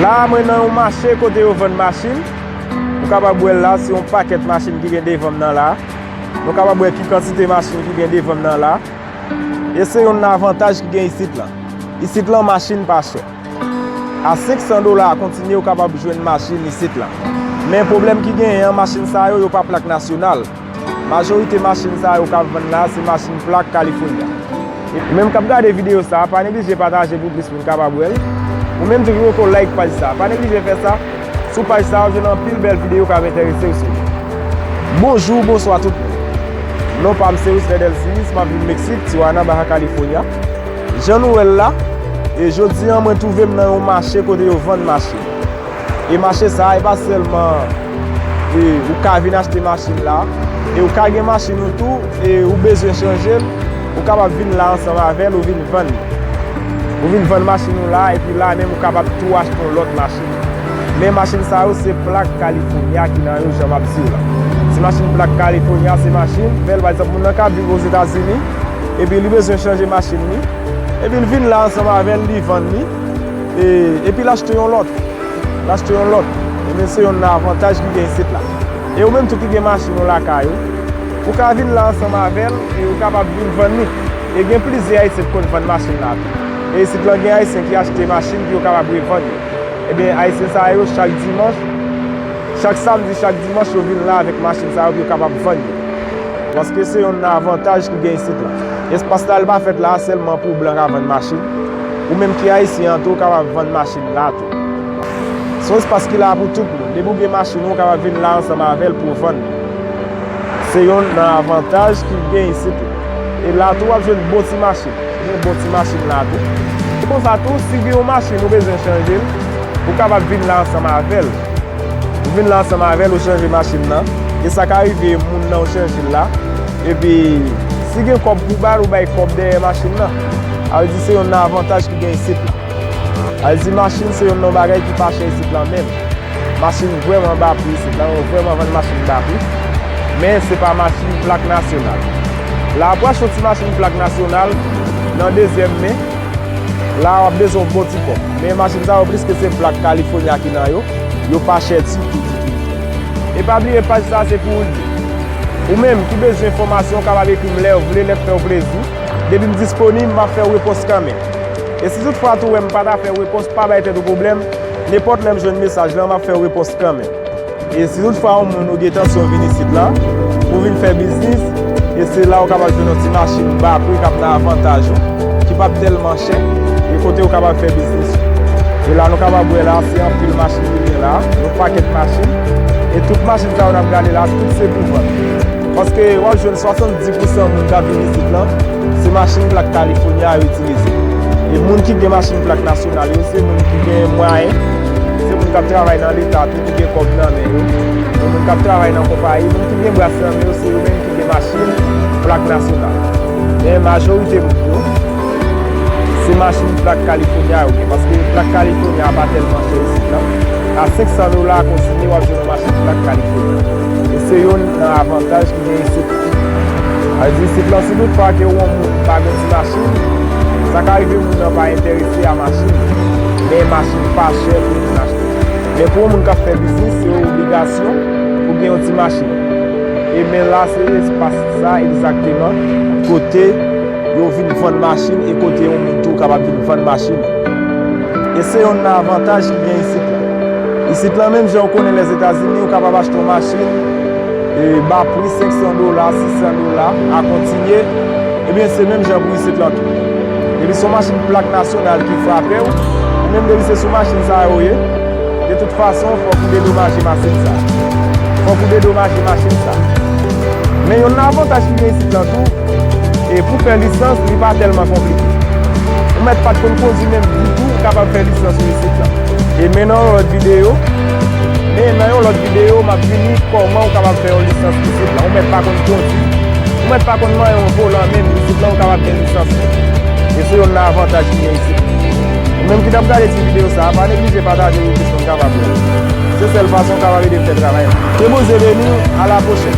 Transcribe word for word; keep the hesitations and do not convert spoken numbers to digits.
La a, mwen nan yon mache kote yo vann machin. Ou kapab wè l la, se yon pakèt machin ki gen devan m nan la. Nou kapab wè ki kantite machin ki gen devan m nan la. E se youn nan avantaj ki gen isit lan. Isit lan, machin pa chè. A senk san dola a kontinye, ou kapab jwenn machin isit lan. Men pwoblèm ki genyen an, machin sa yo, yo pa plak nasyonal. Majorite machin sa yo k ap vann la, se machin plak California. E ou menm k ap gade videyo sa a, pa neglije pataje pou plis moun kapab wè l. Ou menm tou ki poko like paj sa a, pa neglije fè sa. Sou paj sa a, w jwenn anpil bèl videyo k ap enterese w sou li. Bonjou, bonswa tout moun. Non pa m se Wisler Delcius, m ap viv Meksik, Tijuana, Baja California. Jan nou wè l la, e jodi a mwen twouve m nan yon mache kote yo vann machin. E mache sa a, e pa sèlman, e, ou ka vin achte machin la, e ou ka gen machin ou tou, e ou bezwen chanje l, ou kapab vin la ansanm avè l, ou vin vann li. Ou vin vann machin ou la, epi la menm ou kapab tou achte yon lòt machin. Men machin sa yo, se plak California ki nan yo, jan m ap di w la. Se machin plak California, se machin, fè l, pa egzanp, moun nan ka viv Ozetazini, epi li bezwen chanje machin li, epi l vin la ansanm avè l, li vann li, e, epi l achte yon lòt. L achte yon lòt. Ebyen, se youn nan avantaj ki gen isit la. E ou menm tou ki gen machin ou lakay ou, ou ka vin la ansanm avè l e ou kapab vin vann li. E gen plizyè Ayisyen ki konn vann machin la tou. E isit lan gen Ayisyen ki achte machin pou yo kapab revann yo. Ebyen, Ayisyen sa yo, chak dimanch, chak samdi, chak dimanch, yo vin la avèk machin sa yo pou yo kapab vann yo. Paske se youn nan avantaj ki gen isit la. Espas la, li pa fèt la sèlman pou blan ka vann machin. Ou menm ki ayisyen an tou, ou kapab vann machin la tou. Se yon espas ki la pou tout moun. Depi w gen machin ou, ou kapab vin la ansanm avè l pou w vann li. Se youn nan avantaj ki gen isit la. E la tou, w ap jwenn bon ti machin. Gen bon ti machin la tou. Se konsa tou, si gen yon machin ou bezwen chanje l, ou kapab vin la ansanm avè l. Ou vin la ansanm avè l, ou chanje machin nan. E sa ka rive moun nan ou chanje l la. Epi, si gen kòb pou ba l, ou bay kòb dèyè machin nan. Sa vle di se youn nan avantaj ki gen isit la. Sa vle di machin se youn nan bagay ki pa chè isit la menm. Machin vrèman ba pri isit la, yo vrèman vann machin ba pri. Men se pa machin plak nasyonal. La pou achte yon ti machin plak nasyonal, nan dezyèm men, la w ap bezwen yon bon ti kòb. Men machin sa yo, pliske se plak California ki nan yo, yo pa chè ditou, ditou, ditou. E pa bliye paj sa se pou ou l ye. Ou menm ki bezwen enfòmasyon, ou kapab ekri m lè w vle, lè k fè w plezi. Depi m disponib, m ap fè w repons kanmenm. E si toutfwa tou w wè m pa ta fè w repons, pa bay tèt ou pwoblèm. Nenpòt lè m jwenn mesaj lan, m ap fè w repons kanmenm. E si toutfwa yon moun ou gen entansyon vin isit la, pou vin fè biznis, e se la ou kapab jwenn yon ti machin ba pri k ap nan avantaj ou, ki p ap tèlman chè, e kote ou kapab fè biznis ou. E la nou kapab wè la, se anpil machin ki gen la, yon pakèt machin. E tout machin sa yo n ap gade la, tout se pou vann. Paske w ap jwenn swasanndis pousan moun k ap vin isit lan, se machin plak California yo itilize. E moun ki gen machin plak nasyonal yo, se moun ki gen mwayen, se moun k ap travay nan leta tou, ki gen kòb nan men yo. Se moun k ap travay nan konpayi, moun ki gen bras nan men yo, se yo menm ki gen machin plak nasyonal. Men majorite moun yo, se machin plak California yo gen, paske plak California pa tèlman chè isit la. A senk san dola kontinye, w ap jwenn yon machin plak California. E se youn nan avantaj ki gen isit. Sa vle di, isit lan, si toutfwa ke yon moun pa gen ti machin, sa ka rive moun nan pa enterese a machin, men machin pa chè pou moun achte. Men pou yon moun k ap fè biznis, se yon obligasyon pou gen yon ti machin. E men la, se espas sa egzakteman kote yo vin vann machin e kote yon moun tou kapab vin vann machin. E se youn nan avantaj ki gen isit la. Isit lan, menm jan ou konnen Lèzetazini, ou kapab achte yon machin, e, ba pri senk san dola, sis san dola, a kontinye. Ebyen, se menm jan pou isit lan tou. Depi se yon machin plak nasyonal ki frape w, ou menm depi se sou machin sa yo ye, de tout fason, fòk ou dedomaje machin sa. Fòk ou dedomaje machin sa. Men youn nan avantaj ki gen isit lan tou, e pou fè lisans, li pa tèlman konplike. Ou mèt pa t konn kondwi menm ditou, ou kapab fè lisans ou isit lan. E men nan yon lòt videyo, men nan yon lòt videyo, m ap vini kòman ou kapab fè yon lisans isit lan. Ou mèt pa konn kondwi, ou mèt pa konn manyen yon volan menm, isit lan ou kapab gen lisans ou. E se youn nan avantaj ki gen isit. Ou menm ki t ap gade ti videyo sa a, pa neglije pataje pou plis moun kapab wè. Se sèl fason w kapab ede m fè travay la. Ke Bondye beni w, a la pwochèn.